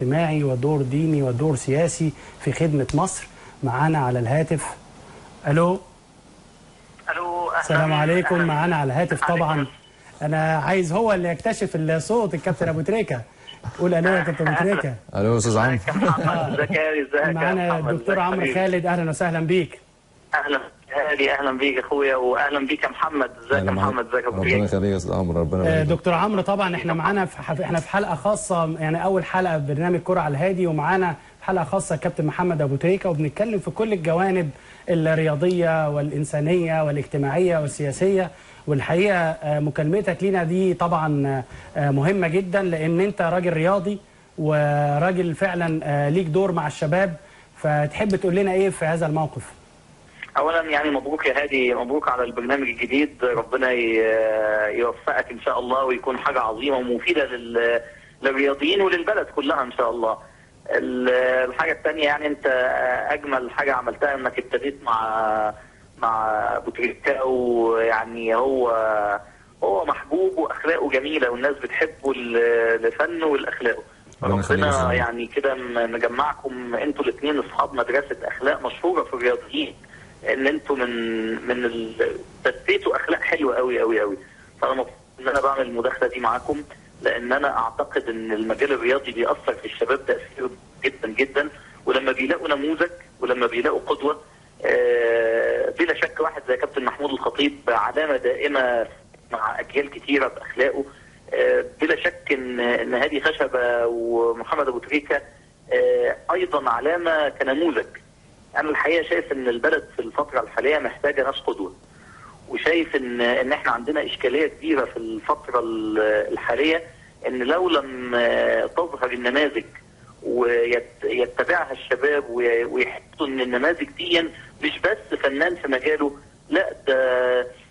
اجتماعي ودور ديني ودور سياسي في خدمة مصر. معانا على الهاتف. الو. الو، اهلا. السلام عليكم. معانا على الهاتف طبعا، انا عايز هو اللي يكتشف الصوت، الكابتن ابو تريكه. قول الو يا كابتن ابو تريكه. الو استاذ عمرو. ازيك يا ازيك؟ معانا الدكتور عمرو خالد، اهلا وسهلا بيك. اهلا هادي، اهلا بيك يا اخويا، واهلا بيك يا محمد. ازيك يا محمد؟ ازيك يا ابو تريكه؟ ربنا يخليك يا استاذ عمرو، ربنا يبارك. دكتور عمرو، طبعا احنا معانا في احنا في حلقة خاصة، يعني اول حلقة في برنامج كره على الهادي، ومعانا في حلقة خاصة كابتن محمد ابو تريكه، وبنتكلم في كل الجوانب الرياضية والانسانية والاجتماعية والسياسية. والحقيقة مكالمتك لينا دي طبعا مهمة جدا، لان انت راجل رياضي وراجل فعلا ليك دور مع الشباب، فتحب تقول لنا ايه في هذا الموقف؟ اولا يعني مبروك يا هادي، مبروك على البرنامج الجديد، ربنا يوفقك ان شاء الله ويكون حاجة عظيمة ومفيدة للرياضيين وللبلد كلها ان شاء الله. الحاجة الثانية يعني انت اجمل حاجة عملتها انك ابتديت مع ابو تريكه، ويعني هو محبوب واخلاقه جميلة والناس بتحبه لفنه ولاخلاقه. ربنا يعني كده مجمعكم انتوا الاثنين اصحاب مدرسه اخلاق مشهورة في الرياضيين، ان انتوا من بثيتوا اخلاق حلوة قوي قوي قوي. فانا مبسوط ان انا بعمل المداخلة دي معاكم، لان انا اعتقد ان المجال الرياضي بيأثر في الشباب تأثير جدا جدا، ولما بيلاقوا نموذج ولما بيلاقوا قدوة، بلا شك واحد زي كابتن محمود الخطيب علامة دائمة مع اجيال كتيرة باخلاقه، بلا شك ان هادي خشبه ومحمد ابو تريكه ايضا علامة كنموذج. انا الحقيقة شايف ان البلد في الفترة الحالية محتاجه ناس قدوة، وشايف ان احنا عندنا اشكالية كبيرة في الفترة الحالية، ان لو لم تظهر النماذج ويتبعها الشباب ويحسوا ان النماذج دي مش بس فنان في مجاله، لا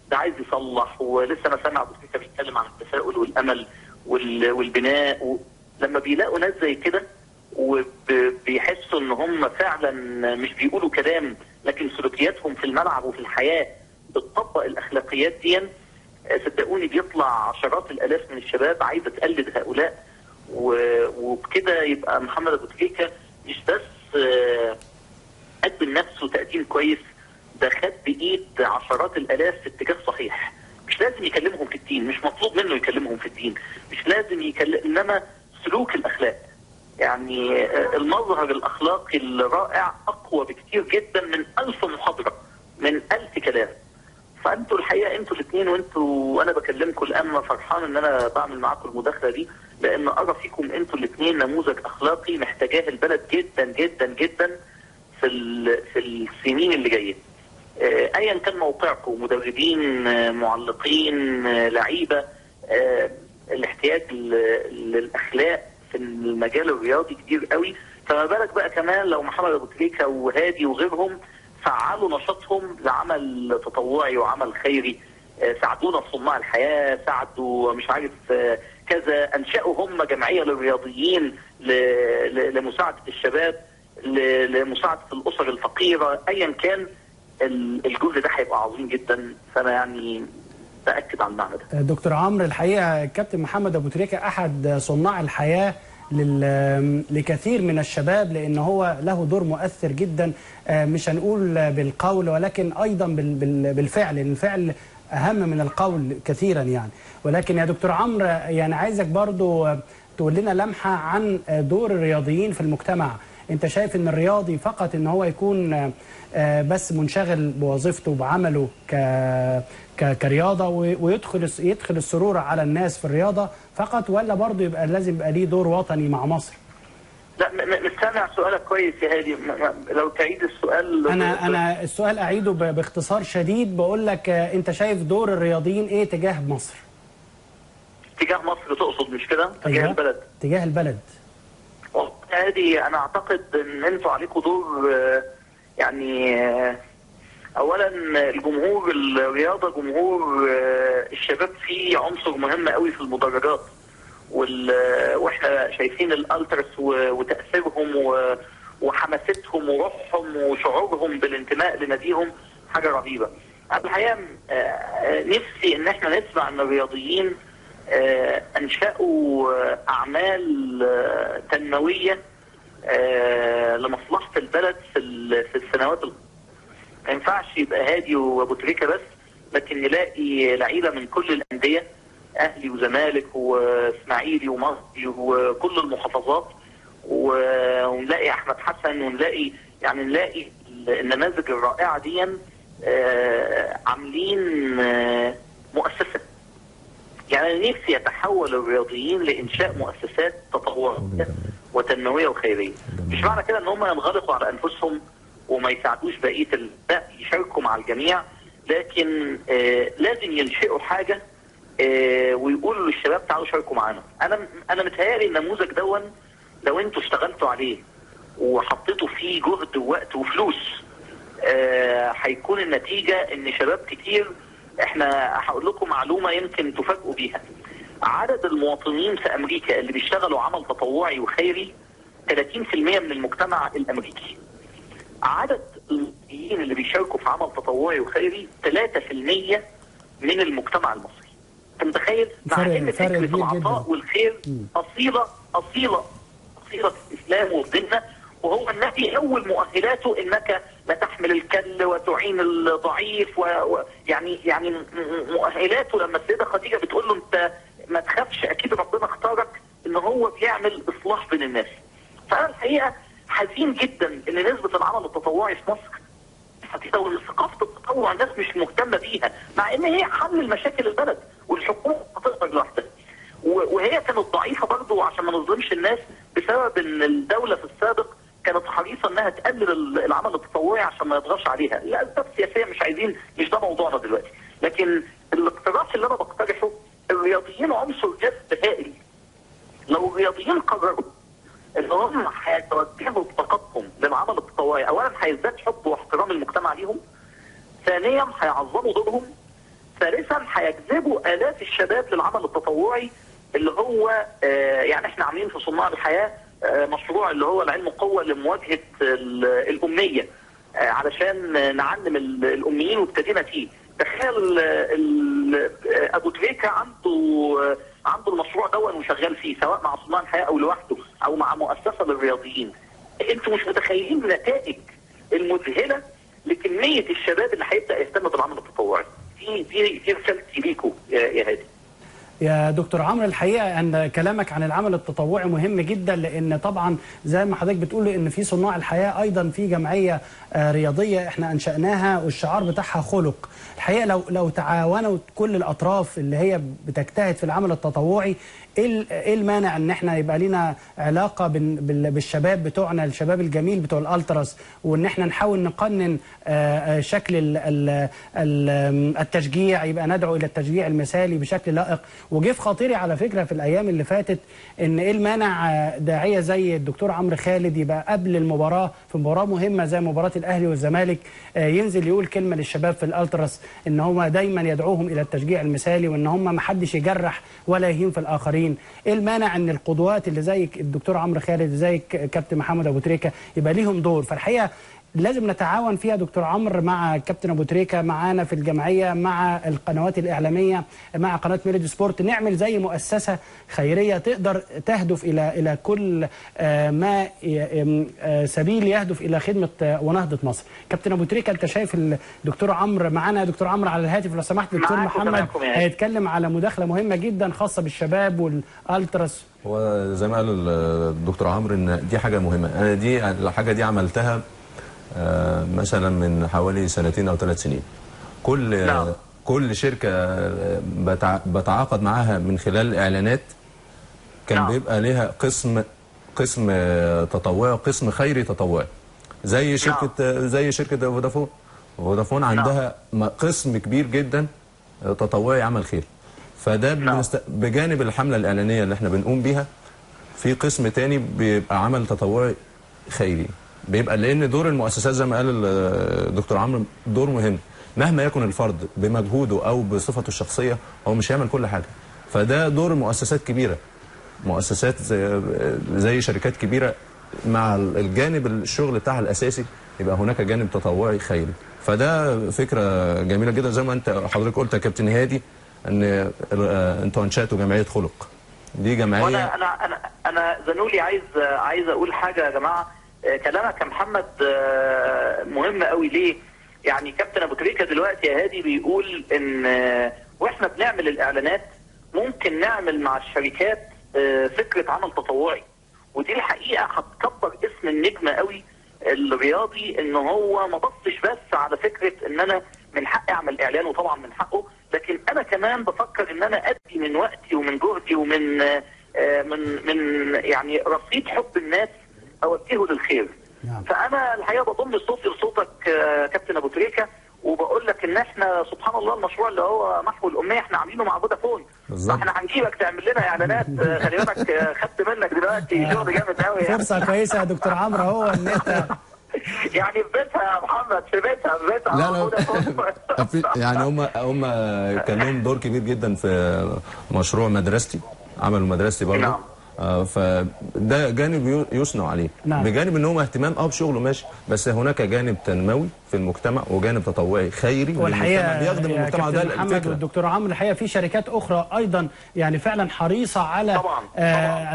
ده عايز يصلح. ولسه انا سامع ابو تريكه بيتكلم عن التفاؤل والامل والبناء، لما بيلاقوا ناس زي كده وبيحسوا ان هم فعلا مش بيقولوا كلام لكن سلوكياتهم في الملعب وفي الحياة بتطبق الاخلاقيات دي، صدقوني بيطلع عشرات الالاف من الشباب عايزه تقلد هؤلاء. وبكده يبقى محمد ابو تريكه مش بس قدم نفسه تقديم كويس، ده خد بايد عشرات الالاف في اتجاه صحيح. مش لازم يكلمهم في الدين، مش مطلوب منه يكلمهم في الدين، مش لازم يكلم، انما سلوك الاخلاق، يعني المظهر الاخلاقي الرائع اقوى بكتير جدا من 1000 محاضرة، من 1000 كلام. فانتوا الحقيقة انتوا الاثنين، وانتوا وانا بكلمكم الان فرحان ان انا بعمل معاكم المداخلة دي، لان ارى فيكم انتوا الاثنين نموذج اخلاقي محتاجاه البلد جدا جدا جدا في السنين اللي جاية. ايا كان موقعكم، مدربين، معلقين، لعيبة، الاحتياج للاخلاق في المجال الرياضي كبير قوي. فما بالك بقى كمان لو محمد ابو تريكه وهادي وغيرهم فعلوا نشاطهم لعمل تطوعي وعمل خيري، ساعدونا في صناع الحياة، ساعدوا مش عارف كذا، انشأوا هم جمعية للرياضيين لمساعده الشباب، لمساعده الاسر الفقيرة، ايا كان الجهد ده هيبقى عظيم جدا. فانا يعني بأكد على المعنى ده. دكتور عمرو، الحقيقة الكابتن محمد ابو تريكه احد صناع الحياة لكثير من الشباب، لان هو له دور مؤثر جدا، مش هنقول بالقول ولكن ايضا بالفعل، لان الفعل اهم من القول كثيرا يعني. ولكن يا دكتور عمرو، يعني عايزك برضو تقول لنا لمحه عن دور الرياضيين في المجتمع. انت شايف ان الرياضي فقط ان هو يكون بس منشغل بوظيفته وبعمله كرياضه ويدخل السرور على الناس في الرياضة فقط، ولا برضه يبقى لازم يبقى ليه دور وطني مع مصر؟ لا، مش سامع سؤالك كويس يا هادي، لو تعيد السؤال. انا السؤال اعيده باختصار شديد، بقول لك انت شايف دور الرياضيين ايه تجاه مصر؟ تجاه مصر تقصد، مش كده؟ تجاه البلد. تجاه البلد. والله هادي انا اعتقد ان انتوا عليكم دور، يعني اولا الجمهور، الرياضة جمهور الشباب فيه عنصر مهم قوي في المدرجات، واحنا شايفين الالترس وتاثيرهم وحماستهم وروحهم وشعورهم بالانتماء لناديهم حاجة رهيبة. الحقيقة نفسي ان احنا نسمع ان الرياضيين انشأوا اعمال تنموية لمصلحة البلد في السنوات. ما ينفعش يبقى هادي وابو تريكه بس، لكن نلاقي لعيبة من كل الاندية، اهلي وزمالك واسماعيلي ومصري وكل المحافظات، ونلاقي احمد حسن، ونلاقي يعني نلاقي النماذج الرائعة دي عاملين مؤسسة. يعني نفسي يتحول الرياضيين لانشاء مؤسسات تطوعية وتنمويه وخيريه. مش معنى كده ان هم ينغلقوا على انفسهم وما يساعدوش بقية، لا، يشاركوا مع الجميع، لكن لازم ينشئوا حاجة ويقولوا للشباب تعالوا شاركوا معانا. انا متهيألي النموذج دون لو انتوا اشتغلتوا عليه وحطيتوا فيه جهد ووقت وفلوس، هيكون النتيجة ان شباب كتير. احنا هقول لكم معلومة يمكن تفاجئوا بيها، عدد المواطنين في امريكا اللي بيشتغلوا عمل تطوعي وخيري 30% من المجتمع الامريكي. عدد المصريين اللي بيشاركوا في عمل تطوعي وخيري 3% من المجتمع المصري. انت متخيل؟ مع ان فكرة العطاء والخير اصيلة اصيلة اصيلة في الاسلام وديننا، وهو النبي اول مؤهلاته انك لا تحمل الكل وتعين الضعيف يعني مؤهلاته. لما السيدة خديجة بتقول له انت ما تخافش اكيد ربنا اختارك، ان هو بيعمل اصلاح بين الناس. فانا الحقيقة حزين جدا ان نسبه العمل التطوعي في مصر حقيقة وثقافة التطوع الناس مش مهتمة بيها، مع ان هي حل المشاكل البلد والحكومة هتقدر لوحدها. وهي كانت ضعيفة برضه عشان ما نظلمش الناس، بسبب ان الدولة في السابق كانت حريصة انها تقلل العمل التطوعي عشان ما يضغطش عليها، لاسباب سياسية مش عايزين، مش ده موضوعنا دلوقتي. لكن الاقتراح اللي انا بقترحه، الرياضيين عنصر جذب هائل. لو الرياضيين قرروا ان هم هيتوجهوا بطاقتهم للعمل التطوعي، اولا هيزداد حب واحترام المجتمع ليهم، ثانيا هيعظموا دورهم، ثالثا هيجذبوا الاف الشباب للعمل التطوعي اللي هو يعني احنا عاملين في صناع الحياة مشروع اللي هو العلم قوة لمواجهة الامية، علشان نعلم الاميين وابتدينا فيه. تخيل ابو تريكه عنده المشروع دون وشغال فيه، سواء مع صناع الحياة او لوحده او مع مؤسسة للرياضيين. انتوا مش متخيلين النتائج المذهلة لكميه الشباب اللي هيبدا يهتم بالعمل التطوعي. دي رسالتي ليكم يا هادي. يا دكتور عمرو، الحقيقة أن كلامك عن العمل التطوعي مهم جدا، لأن طبعا زي ما حضرتك بتقول إن في صناع الحياة أيضا في جمعية رياضية احنا أنشأناها والشعار بتاعها خلق. الحقيقة لو تعاونوا كل الأطراف اللي هي بتجتهد في العمل التطوعي، إيه المانع إن احنا يبقى لنا علاقة بالشباب بتوعنا، الشباب الجميل بتوع الألتراس، وإن احنا نحاول نقنن شكل التشجيع، يبقى ندعو إلى التشجيع المثالي بشكل لائق. وجه في خاطري على فكرة في الأيام اللي فاتت إن إيه المانع داعية زي الدكتور عمرو خالد يبقى قبل المباراة في مباراة مهمة زي مباراة الأهلي والزمالك ينزل يقول كلمة للشباب في الألتراس إن هو دايما يدعوهم إلى التشجيع المثالي، وإن هم ما حدش يجرح ولا يهين في الآخرين. إيه المانع إن القدوات اللي زي الدكتور عمرو خالد زي كابتن محمد أبو تريكة يبقى ليهم دور؟ فالحقيقة لازم نتعاون فيها دكتور عمرو مع كابتن ابو تريكه، معانا في الجمعية، مع القنوات الاعلامية، مع قناة ميلودي سبورت، نعمل زي مؤسسة خيرية تقدر تهدف الى كل ما سبيل يهدف الى خدمة ونهضه مصر. كابتن ابو تريكه، انت شايف الدكتور عمرو معانا؟ دكتور عمرو على الهاتف لو سمحت. دكتور محمد هيتكلم على مداخله مهمة جدا خاصة بالشباب والالتراس. هو زي ما قال الدكتور عمرو ان دي حاجة مهمة، انا دي الحاجة دي عملتها مثلا من حوالي 2 أو 3 سنين. كل شركة بتعاقد معاها من خلال اعلانات كان بيبقى لها قسم تطوعي وقسم خيري تطوعي، زي شركة زي شركة فودافون عندها قسم كبير جدا تطوعي عمل خير. فده بجانب الحملة الاعلانية اللي احنا بنقوم بيها، في قسم تاني بيبقى عمل تطوعي خيري، بيبقى لان دور المؤسسات زي ما قال الدكتور عمرو دور مهم. مهما يكن الفرد بمجهوده او بصفته الشخصية هو مش هيعمل كل حاجة، فده دور مؤسسات كبيرة، مؤسسات زي شركات كبيرة، مع الجانب الشغل بتاعها الاساسي يبقى هناك جانب تطوعي خيري. فده فكرة جميلة جدا زي ما انت حضرتك قلت يا كابتن هادي. ان انتوا انشاتوا جمعية خلق، دي جمعية. وانا انا انا انا زنولي عايز اقول حاجة يا جماعة. كلامك يا محمد مهم قوي. ليه؟ يعني كابتن ابو تريكه دلوقتي يا هادي بيقول ان واحنا بنعمل الاعلانات ممكن نعمل مع الشركات فكرة عمل تطوعي، ودي الحقيقة هتكبر اسم النجم قوي الرياضي، ان هو ما بصش بس على فكرة ان انا من حقي اعمل اعلان، وطبعا من حقه، لكن انا كمان بفكر ان انا ادي من وقتي ومن جهدي ومن من من يعني رصيد حب الناس اوجهه للخير. نعم. فانا الحقيقة بضم صوتي لصوتك كابتن ابو تريكه، وبقول لك ان احنا سبحان الله المشروع اللي هو محو الامية احنا عاملينه مع فودافون، احنا هنجيبك تعمل لنا اعلانات. خلي بالك خدت منك دلوقتي شغل جامد قوي يعني. فرصة كويسة يا دكتور عمرو اهو ان انت يعني في بيتها يا محمد، في بيتها في بيتها. لا لا يعني هم كان لهم دور كبير جدا في مشروع مدرستي، عملوا مدرستي برضه. نعم. فده جانب يثنى عليه. نعم. بجانب ان هو اهتمام بشغله ماشي، بس هناك جانب تنموي في المجتمع وجانب تطوعي خيري والحقيقة بيخدم المجتمع. ده محمد والدكتور عمرو الحقيقة في شركات اخرى ايضا يعني فعلا حريصة على طبعاً.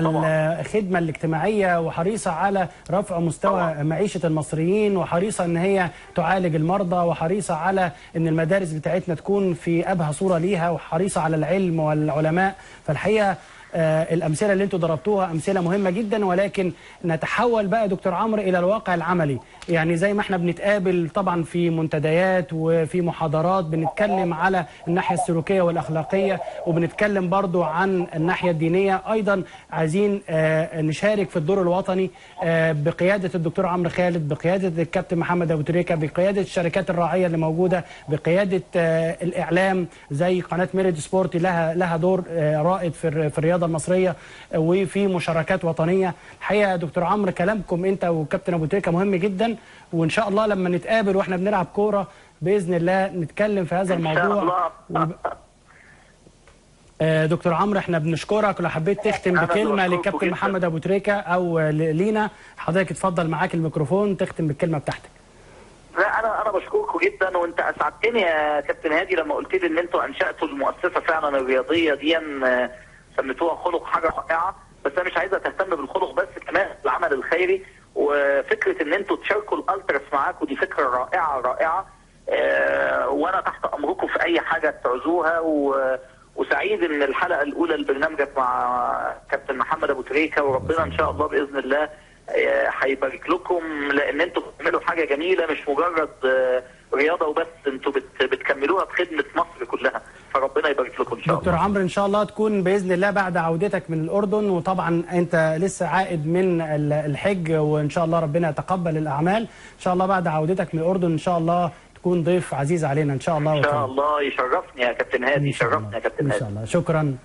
طبعاً. الخدمة الاجتماعية، وحريصه على رفع مستوى طبعاً. معيشة المصريين، وحريصه ان هي تعالج المرضى، وحريصه على ان المدارس بتاعتنا تكون في ابهى صوره ليها، وحريصه على العلم والعلماء. فالحقيقة الأمثلة اللي انتوا ضربتوها أمثلة مهمة جدا، ولكن نتحول بقى دكتور عمرو إلى الواقع العملي. يعني زي ما احنا بنتقابل طبعا في منتديات وفي محاضرات بنتكلم على الناحية السلوكية والأخلاقية، وبنتكلم برضو عن الناحية الدينية أيضا. عايزين نشارك في الدور الوطني بقيادة الدكتور عمرو خالد، بقيادة الكابتن محمد أبو تريكة، بقيادة الشركات الراعية اللي موجودة، بقيادة الإعلام زي قناة ميريد سبورت لها دور رائد في الرياضة المصرية وفي مشاركات وطنية. الحقيقة يا دكتور عمرو كلامكم انت وكابتن ابو تريكه مهم جدا، وان شاء الله لما نتقابل واحنا بنلعب كورة باذن الله نتكلم في هذا الموضوع ان شاء الله. دكتور عمرو احنا بنشكرك، ولو حبيت تختم بكلمه للكابتن محمد ابو تريكه او لينا حضرتك اتفضل، معاك الميكروفون تختم بالكلمة بتاعتك. لا انا بشكركم جدا، وانت اسعدتني يا كابتن هادي لما قلت لي ان انتوا انشاتوا المؤسسة فعلا الرياضية دي، سميتوها خلق، حاجة رائعة. بس انا مش عايزه تهتم بالخلق بس، كمان العمل الخيري، وفكره ان انتوا تشاركوا الالتراس معاكم دي فكرة رائعة رائعة. وانا تحت امركم في اي حاجة تعوزوها، وسعيد ان الحلقة الاولى لبرنامجك مع كابتن محمد ابو تريكه، وربنا ان شاء الله باذن الله هيبارك لكم، لان انتوا بتعملوا حاجة جميلة، مش مجرد رياضة وبس، انتوا بتكملوها بخدمة مصر كلها، فربنا يبارك لكم ان شاء الله. دكتور عمرو ان شاء الله تكون باذن الله بعد عودتك من الاردن، وطبعا انت لسه عائد من الحج، وان شاء الله ربنا يتقبل الاعمال. ان شاء الله بعد عودتك من الاردن ان شاء الله تكون ضيف عزيز علينا ان شاء الله. ان شاء الله يشرفني يا كابتن هادي، يشرفني يا كابتن هادي ان شاء الله. شكرا.